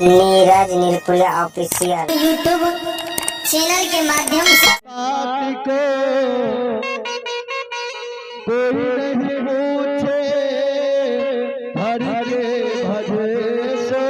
Neeraj Nirpuriya official YouTube channel के माध्यम से बात को कोई नहीं पूछे, हरि के भजे सो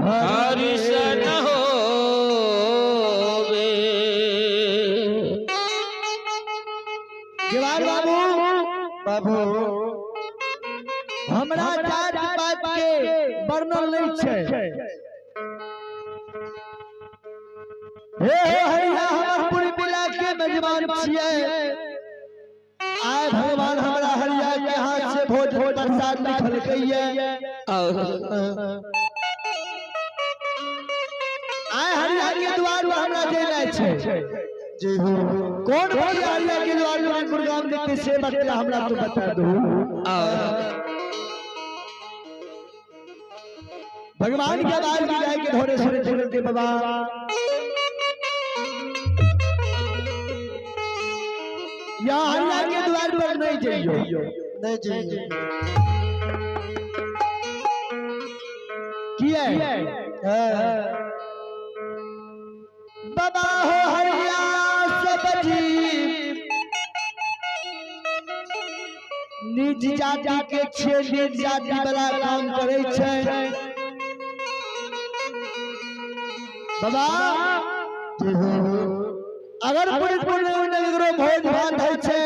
हरि सन होवे। गिवार बाबू बाबू हमरा जात पात के वर्णन नहीं छै। हे हो हैया हमर पूरी मिला के मेजबान छियै। आय भगवान हमरा हरिया के हाथ से भोज प्रसाद लिखलकैये। आय हरिया के द्वार पर हमरा जेनाइ छै। कौन भैया हरिया के द्वार पर प्रोग्राम देखते से बतला हमरा तो बता दो। भगवान के आवाज भी जाए के धोरे सुने सुने के बाबा या हरिया के द्वार पर नहीं जाइयो, नहीं जाइयो। किया बाबा हो हरिया सब जीव निज जाति के छे, निज जाति वाला काम करे छै बाबा। अगर पुण्य पुण्य ककरो भोज भात होइ छै,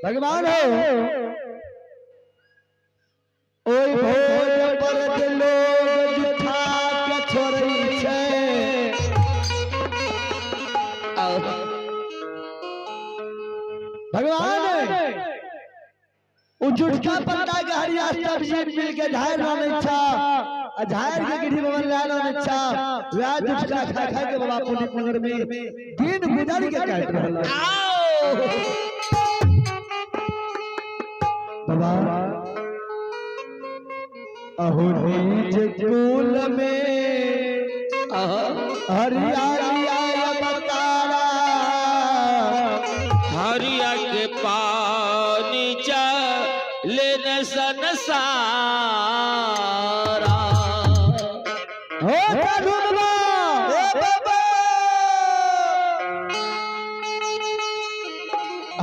भगवान हो ओइ भोज पर जे लोग जुठा के छोड़ै छै। भगवान उ जुटका पत्ता के हरिया सब्जी मिल के झाड़ लानै छा, आ झाड़ के गिरी भवन ला लानै छा। वएह जुटका खा खा के बाबा पुण्य नगर में दिन गुजर के काटि रहल। बाबा अहो निज कुल में हरियाली अवतारा, हरिया के पानी चले न संसारा। हो साधु बाबा, ए बाबा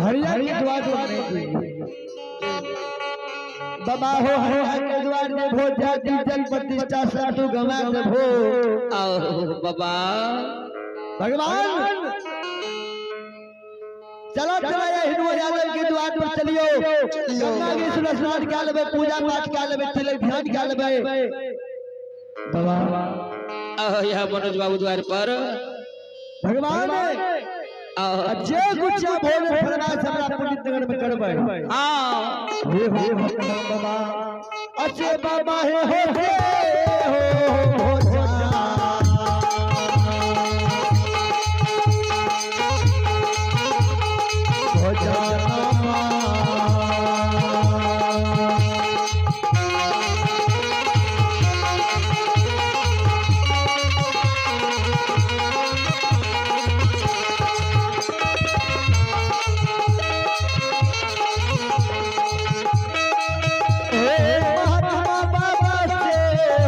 हरिया के द्वार पर नहीं गई। बाबा हो हरिया के द्वार में भोज जाति जल प्रतिष्ठा साधु गवा देभो। आओ बाबा भगवान चलो चलो ये हिंदू यादव के द्वार पर चलियो, गंगा के स्नान क्या लेबे, पूजा पाठ क्या लेबे, तिलक ध्यान क्या लेबे। बाबा आओ यह मनोज बाबू द्वार पर। भगवान आओ जे कुछ भोज फरमाइश हमरा पुण्य नगर में करबै। हाँ हे हो बाबा अच्छे बाबा हे हो हे हो जा। हो जा बाबा। हे महात्मा बाबा से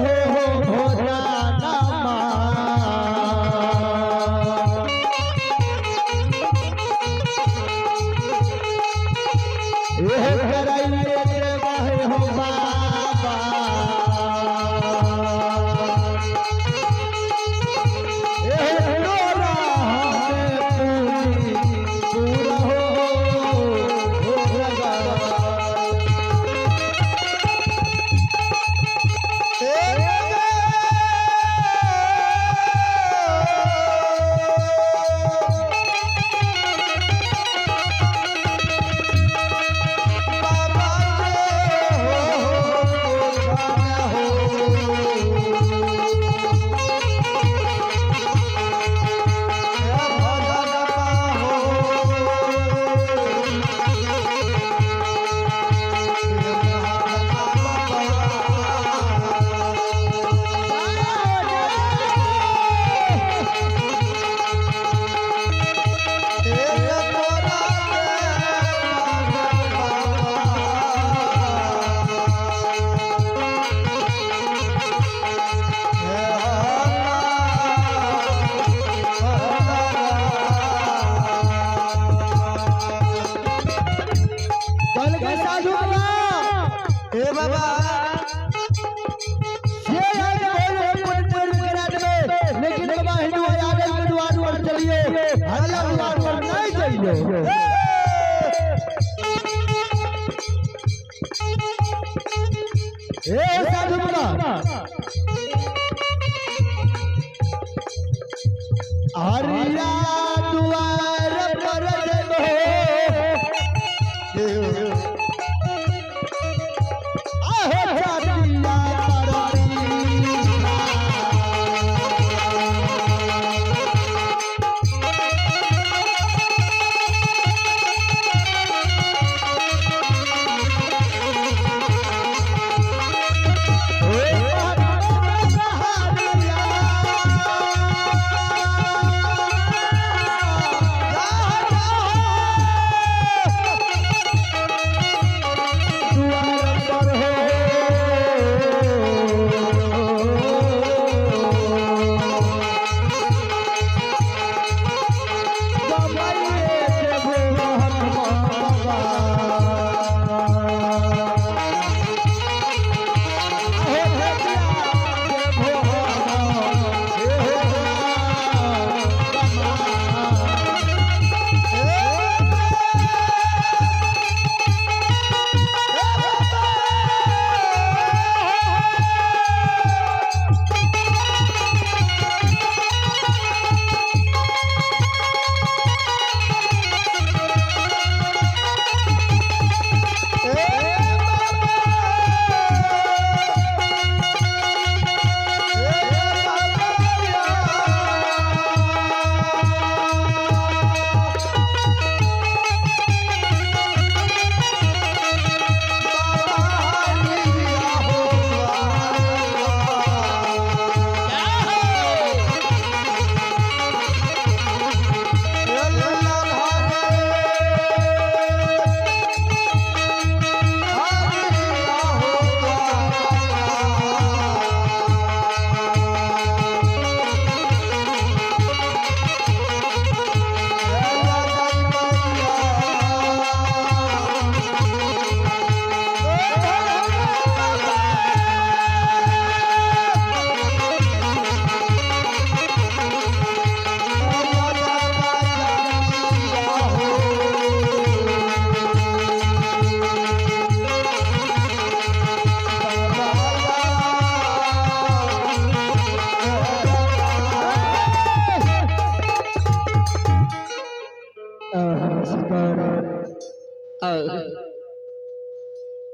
हो हो कहलकै साधु बाबा हे बाबा से आगे भोजन पुण्य नगर में करा देबै, लेकिन बाबा हिंदू यादव के द्वार पर चलियो, हरिया द्वार पर नहीं चलियो। हे साधु बाबा हरिया द्वार पर जइबो, आहो जातिया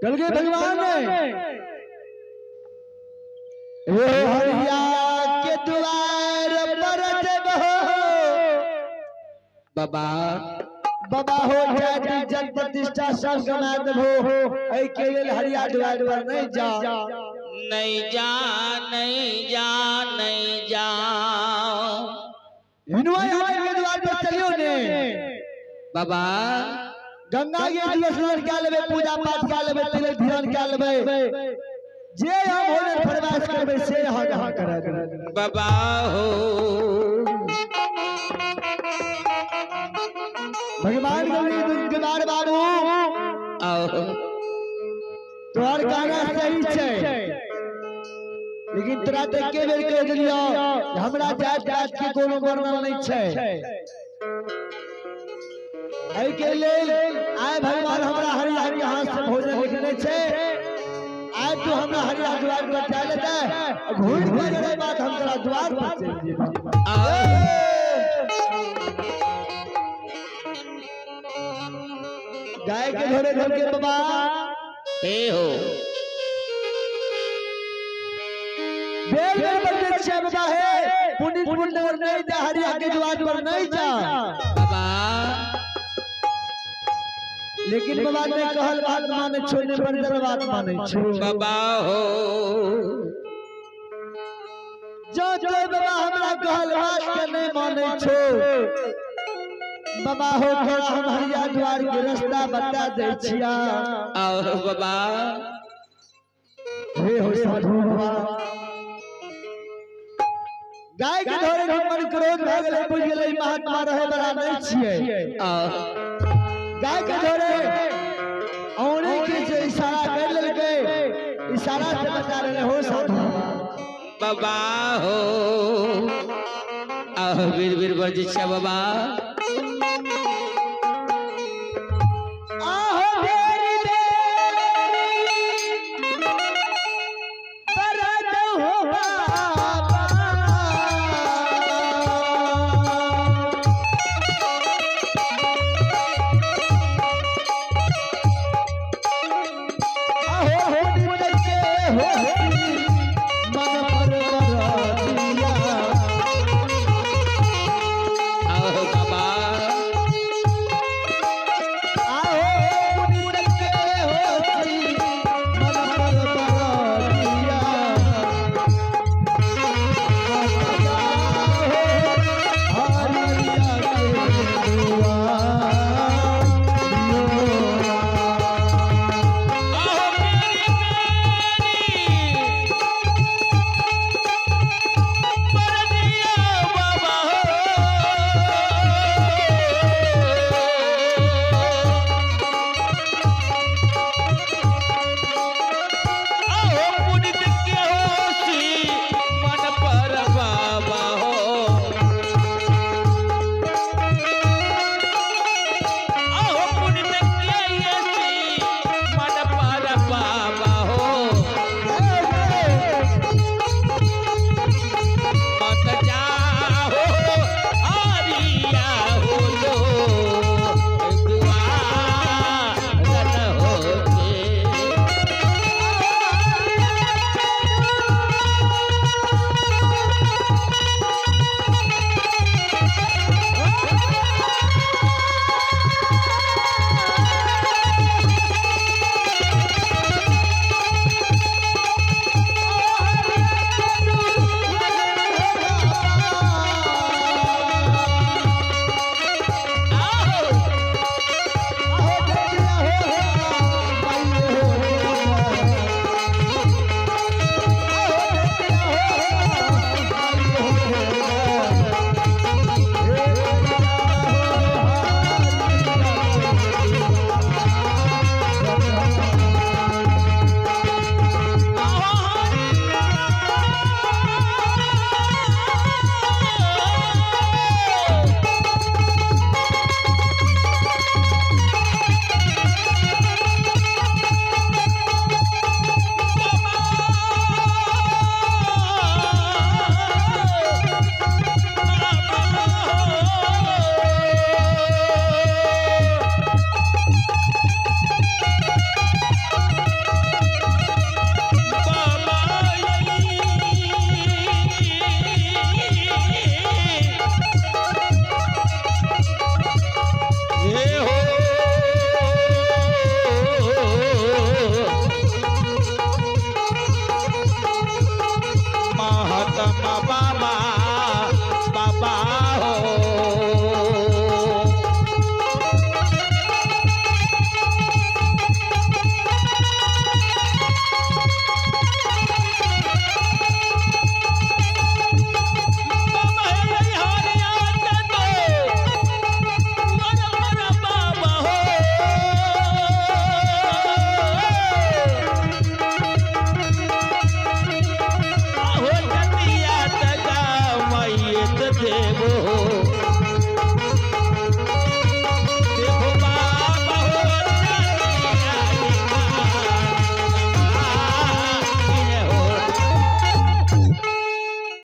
कल के भगवान ने हे हरिया के द्वार पर जइबहो बाबा बाबा हो जाति जन प्रतिष्ठा सब गमा देबो, एहि के लेल हरिया द्वार पर नहीं जा, नहीं जा, नहीं जा, नहीं जा। हिनुआ यादव के द्वार पर चलियो ने बाबा गंगा के स्नान क्या लेबे, पूजा पाठ क्या लेबे, तिलक ध्यान क्या लेबे, जे हम भोजन फरमाइश करबे से यहाँ यहाँ करा देबै। बाबा हो भगवान कुमार बाबू आओ तोहर कहना सही छै, लेकिन तोरा तऽ एके बेर कहि देलियौ हमरा जात पात के कोनो वर्णन नहीं छै। एहि के लेल आइ भगवान हमरा हरिया के हाथ से भोजन लिखने छै, आइ तू हमरा हरिया द्वार पर जाय लेतै, घूरि के अगर बात हम तोरा द्वार पर चलि जेबै। गाय के धोरे धर के बाबा हे हो बेर बेर बदले छै बाबा हे पुण्य पुण्य नगर नहीं जा, हरिया के द्वार पर नहीं जा बाबा। लेकिन बाबा ने कहल बात माने छोड़ने पर जल बात माने छो बाबा हो जो जो बाबा हमरा कहल बात के नहीं माने छो बाबा हो, थोड़ा हम हरिया द्वार के रास्ता बता दे छिया। आओ बाबा हे हो साधु बाबा गाय के धोरे मन क्रोध भऽ गेलै, बुझि गेलै महात्मा रहे बला नहीं छियै। आओ गाय के धोरे औरी इशारा कर लेलकै, इशारा से बता रहे हो साधु बाबा हो। आहो वीर वीर बज छा बाबा। आहो देरी देरी बरद हो बाबा। आहो हो नित के हो